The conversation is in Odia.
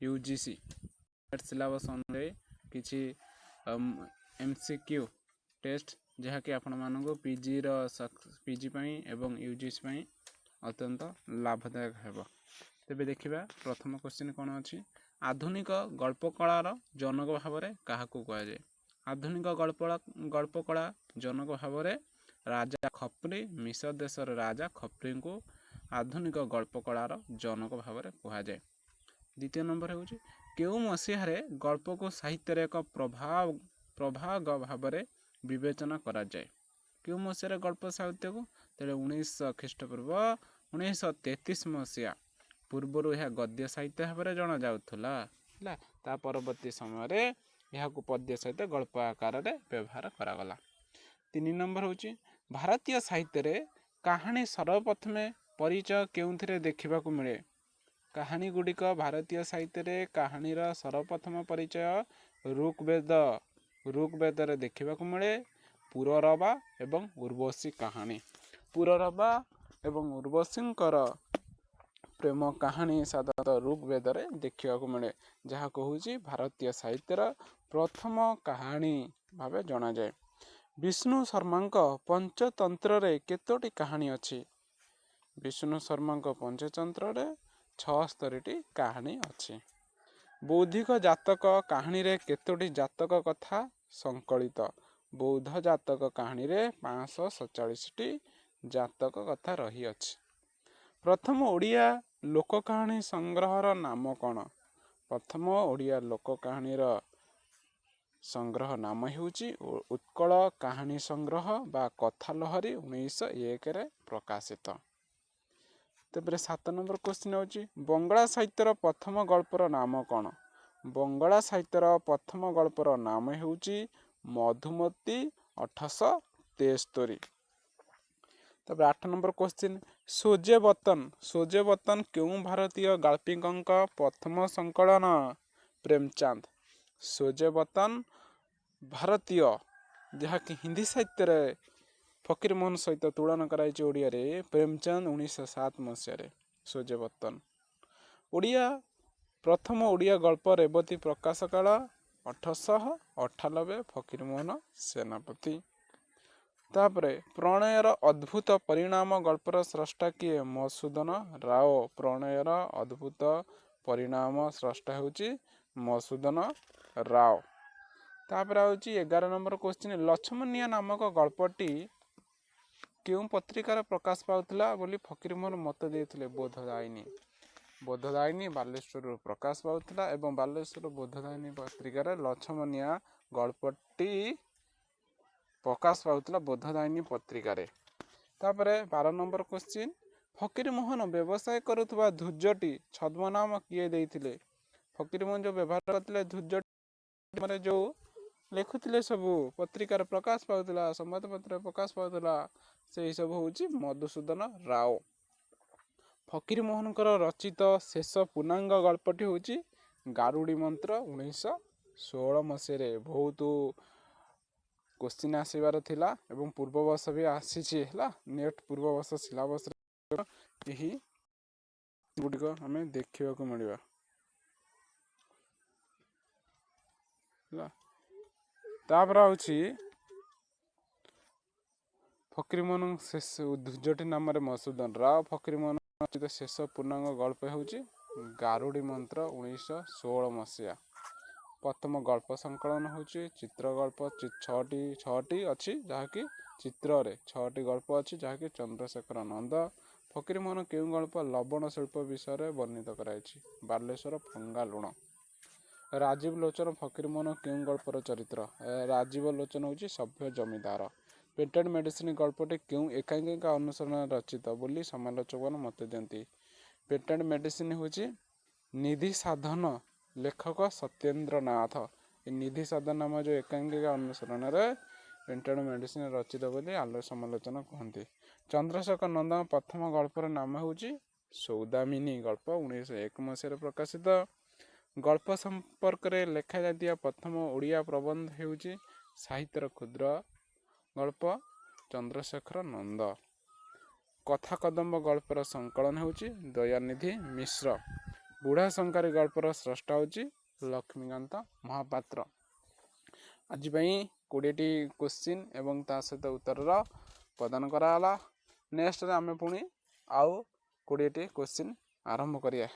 ୟୁଜିସି ସିଲାବସ୍ ଅନୁଯାୟୀ କିଛି ଏମସିକ୍ୟୁ ଟେଷ୍ଟ, ଯାହାକି ଆପଣମାନଙ୍କୁ ପିଜି ପାଇଁ ଏବଂ ୟୁଜିସି ପାଇଁ ଅତ୍ୟନ୍ତ ଲାଭଦାୟକ ହେବ। ତେବେ ଦେଖିବା ପ୍ରଥମ କ୍ୱେଶ୍ଚିନ୍ କ'ଣ ଅଛି। ଆଧୁନିକ ଗଳ୍ପକଳାର ଜନକ ଭାବରେ କାହାକୁ କୁହାଯାଏ? ଆଧୁନିକ ଗଳ୍ପକଳା ଜନକ ଭାବରେ ରାଜା ଖପ୍ରି, ମିଶର ଦେଶର ରାଜା ଖପ୍ରିଙ୍କୁ ଆଧୁନିକ ଗଳ୍ପକଳାର ଜନକ ଭାବରେ କୁହାଯାଏ। ଦ୍ୱିତୀୟ ନମ୍ବର ହେଉଛି, କେଉଁ ମସିହାରେ ଗଳ୍ପକୁ ସାହିତ୍ୟରେ ଏକ ପ୍ରଭାଗ ଭାବରେ ବିବେଚନା କରାଯାଏ? କେଉଁ ମସିହାରେ ଗଳ୍ପ ସାହିତ୍ୟକୁ? ତେବେ 1900 ଖ୍ରୀଷ୍ଟପୂର୍ବ 1933 ମସିହା ପୂର୍ବରୁ ଏହା ଗଦ୍ୟ ସାହିତ୍ୟ ଭାବରେ ଜଣାଯାଉଥିଲା, ହେଲା। ତା ପରବର୍ତ୍ତୀ ସମୟରେ ଏହାକୁ ପଦ୍ୟ ସହିତ ଗଳ୍ପ ଆକାରରେ ବ୍ୟବହାର କରାଗଲା। 3 ନମ୍ବର ହେଉଛି, ଭାରତୀୟ ସାହିତ୍ୟରେ କାହାଣୀ ସର୍ବପ୍ରଥମେ ପରିଚୟ କେଉଁଥିରେ ଦେଖିବାକୁ ମିଳେ? କାହାଣୀ ଗୁଡ଼ିକ ଭାରତୀୟ ସାହିତ୍ୟରେ କାହାଣୀର ସର୍ବପ୍ରଥମ ପରିଚୟ ଋଗ୍‌ବେଦରେ ଦେଖିବାକୁ ମିଳେ। ପୁରରବା ଏବଂ ଉର୍ବଶୀ କାହାଣୀ। ପୁରରବା ଏବଂ ଉର୍ବଶୀଙ୍କର ପ୍ରେମ କାହାଣୀ ସାଧାରଣତଃ ଋଗ୍‌ବେଦରେ ଦେଖିବାକୁ ମିଳେ, ଯାହା କହୁଛି ଭାରତୀୟ ସାହିତ୍ୟର ପ୍ରଥମ କାହାଣୀ ଭାବେ ଜଣାଯାଏ। ବିଷ୍ଣୁ ଶର୍ମାଙ୍କ ପଞ୍ଚତନ୍ତ୍ରରେ କେତୋଟି କାହାଣୀ ଅଛି? ବିଷ୍ଣୁ ଶର୍ମାଙ୍କ ପଞ୍ଚତନ୍ତ୍ରରେ 76ଟି କାହାଣୀ ଅଛି। ବୌଦ୍ଧ ଜାତକ କାହାଣୀରେ କେତୋଟି ଜାତକ କଥା ସଂକଳିତ? ବୌଦ୍ଧ ଜାତକ କାହାଣୀରେ 547ଟି ଜାତକ କଥା ରହିଅଛି। ପ୍ରଥମ ଓଡ଼ିଆ ଲୋକ କାହାଣୀ ସଂଗ୍ରହର ନାମ କ'ଣ? ପ୍ରଥମ ଓଡ଼ିଆ ଲୋକ କାହାଣୀର ସଂଗ୍ରହ ନାମ ହେଉଛି ଉତ୍କଳ କାହାଣୀ ସଂଗ୍ରହ ବା କଥା ଲହରୀ, 1901ରେ ପ୍ରକାଶିତ। ତାପରେ 7 ନମ୍ବର କ୍ୱେଶ୍ଚିନ୍ ହେଉଛି, ବଙ୍ଗଳା ସାହିତ୍ୟର ପ୍ରଥମ ଗଳ୍ପର ନାମ କ'ଣ? ବଙ୍ଗଳା ସାହିତ୍ୟର ପ୍ରଥମ ଗଳ୍ପର ନାମ ହେଉଛି ମଧୁମତୀ, 1873। ତାପରେ 8 ନମ୍ବର କ୍ୱେଶ୍ଚିନ୍, ସୋଜେବତନ। ସୋଜେବତନ କେଉଁ ଭାରତୀୟ ଗାଳ୍ପିକଙ୍କ ପ୍ରଥମ ସଂକଳନ? ପ୍ରେମଚାନ୍ଦ। ସୋଜେବତନ ଭାରତୀୟ, ଯାହାକି ହିନ୍ଦୀ ସାହିତ୍ୟରେ ଫକୀରମୋହନ ସହିତ ତୁଳନା କରାଯାଇଛି ଓଡ଼ିଆରେ, ପ୍ରେମଚାନ୍ଦ, 1907 ମସିହାରେ ସୋଜେବତନ। ପ୍ରଥମ ଓଡ଼ିଆ ଗଳ୍ପ ରେବତୀ ପ୍ରକାଶ କାଳ 1898, ଫକୀରମୋହନ ସେନାପତି। ତାପରେ ପ୍ରଣୟର ଅଦ୍ଭୁତ ପରିଣାମ ଗଳ୍ପର ସ୍ରଷ୍ଟା କିଏ? ମଧୁସୂଦନ ରାଓ। ପ୍ରଣୟର ଅଦ୍ଭୁତ ପରିଣାମ ସ୍ରଷ୍ଟା ହେଉଛି ମଧୁସୂଦନ ରାଓ। ତାପରେ ହେଉଛି 11 ନମ୍ବର କ୍ୱେଶ୍ଚିନ୍, ଲଛମନିଆ ନାମକ ଗଳ୍ପଟି କେଉଁ ପତ୍ରିକାରେ ପ୍ରକାଶ ପାଉଥିଲା ବୋଲି ଫକୀରମୋହନ ମତ ଦେଇଥିଲେ? ବୋଧଦାୟିନୀ। ବୋଧଦାୟିନୀ ବାଲେଶ୍ୱରରୁ ପ୍ରକାଶ ପାଉଥିଲା ଏବଂ ବାଲେଶ୍ୱର ବୋଧଦାୟିନୀ ପତ୍ରିକାରେ ଲଛମନିଆ ଗଳ୍ପଟି ପ୍ରକାଶ ପାଉଥିଲା, ବୋଧଦାୟିନୀ ପତ୍ରିକାରେ। ତାପରେ 12 ନମ୍ବର କ୍ୱେଶ୍ଚିନ୍, ଫକୀରମୋହନ ବ୍ୟବସାୟ କରୁଥିବା ଧୂର୍ଜଟି ଛଦ୍ମନାମ କିଏ ଦେଇଥିଲେ? ଫକୀରମୋହନ ଯେଉଁ ବ୍ୟବହାର କରିଥିଲେ ଧୂର୍ଜଟି, ଯେଉଁ ଲେଖୁଥିଲେ, ସବୁ ପତ୍ରିକାରେ ପ୍ରକାଶ ପାଉଥିଲା, ସମ୍ବାଦପତ୍ରରେ ପ୍ରକାଶ ପାଉଥିଲା, ସେଇ ସବୁ ହେଉଛି ମଧୁସୂଦନ ରାଓ। ଫକୀରମୋହନଙ୍କର ରଚିତ ଶେଷ ପୂର୍ଣ୍ଣାଙ୍ଗ ଗଳ୍ପଟି ହେଉଛି ଗାରୁଡ଼ି ମନ୍ତ୍ର, 1916 ମସିହାରେ। ବହୁତ କୋଶ୍ଚିନ୍ ଆସିବାର ଥିଲା ଏବଂ ପୂର୍ବ ବର୍ଷ ବି ଆସିଛି, ହେଲା। ନେଟ୍ ପୂର୍ବ ବର୍ଷ ସିଲାବସରେ ଏହି ଗୁଡ଼ିକ ଆମେ ଦେଖିବାକୁ ମିଳିବା, ହେଲା। ତାପରେ ହେଉଛି ଫକୀରମୋହନ ଶେଷ ଧୂର୍ଜଟି ନାମରେ ମଧୁସୂଦନ ରାଓ। ଫକୀରମୋହନ ରଚିତ ଶେଷ ପୂର୍ଣ୍ଣାଙ୍ଗ ଗଳ୍ପ ହେଉଛି ଗାରୁଡ଼ି ମନ୍ତ୍ର, 1916 ମସିହା। ପ୍ରଥମ ଗଳ୍ପ ସଂକଳନ ହେଉଛି ଚିତ୍ର ଗଳ୍ପ, ଛଅଟି ଅଛି, ଯାହାକି ଚିତ୍ରରେ ଛଅଟି ଗଳ୍ପ ଅଛି, ଯାହାକି ଚନ୍ଦ୍ରଶେଖର ନନ୍ଦ। ଫକୀରମୋହନ କେଉଁ ଗଳ୍ପ ଲବଣ ଶିଳ୍ପ ବିଷୟରେ ବର୍ଣ୍ଣିତ କରାଯାଇଛି? ବାଲେଶ୍ୱର ଫଙ୍ଗା ଲୁଣ। ରାଜୀବ ଲୋଚନ ଫକୀରମୋହନ କେଉଁ ଗଳ୍ପର ଚରିତ୍ର? ରାଜୀବ ଲୋଚନ ହେଉଛି ସଭ୍ୟ ଜମିଦାର। ପେଟେଣ୍ଟ ମେଡିସିନ ଗଳ୍ପଟି କେଉଁ ଏକାଙ୍କିକା ଅନୁସରଣରେ ରଚିତ ବୋଲି ସମାଲୋଚକମାନେ ମତ ଦିଅନ୍ତି? ପେଟେଣ୍ଟ ମେଡିସିନ ହେଉଛି ନିଧି ସାଧନ, ଲେଖକ ସତ୍ୟେନ୍ଦ୍ରନାଥ। ଏ ନିଧି ସାଧନ ନାମ ଯେଉଁ ଏକାଙ୍କିକା ଅନୁସରଣରେ ପେଟେଣ୍ଟ ମେଡିସିନ ରଚିତ ବୋଲି ସମାଲୋଚନା କୁହନ୍ତି। ଚନ୍ଦ୍ରଶେଖର ନନ୍ଦଙ୍କ ପ୍ରଥମ ଗଳ୍ପର ନାମ ହେଉଛି ସୌଦାମିନୀ ଗଳ୍ପ, 1901 ମସିହାରେ ପ୍ରକାଶିତ। ଗଳ୍ପ ସମ୍ପର୍କରେ ଲେଖାଯାଇଥିବା ପ୍ରଥମ ଓଡ଼ିଆ ପ୍ରବନ୍ଧ ହେଉଛି ସାହିତ୍ୟର କ୍ଷୁଦ୍ର ଗଳ୍ପ, ଚନ୍ଦ୍ରଶେଖର ନନ୍ଦ। କଥା କଦମ୍ବ ଗଳ୍ପର ସଂକଳନ ହେଉଛି ଦୟାନିଧି ମିଶ୍ର। ବୁଢ଼ା ଶଙ୍ଖାରି ଗଳ୍ପର ସ୍ରଷ୍ଟା ହେଉଛି ଲକ୍ଷ୍ମୀକାନ୍ତ ମହାପାତ୍ର। ଆଜି ପାଇଁ 20ଟି କୋଶ୍ଚିନ୍ ଏବଂ ତା ସହିତ ଉତ୍ତରର ପ୍ରଦାନ କରାଗଲା। ନେକ୍ସଟରେ ଆମେ ପୁଣି ଆଉ 20ଟି କୋଶ୍ଚିନ୍ ଆରମ୍ଭ କରିବା।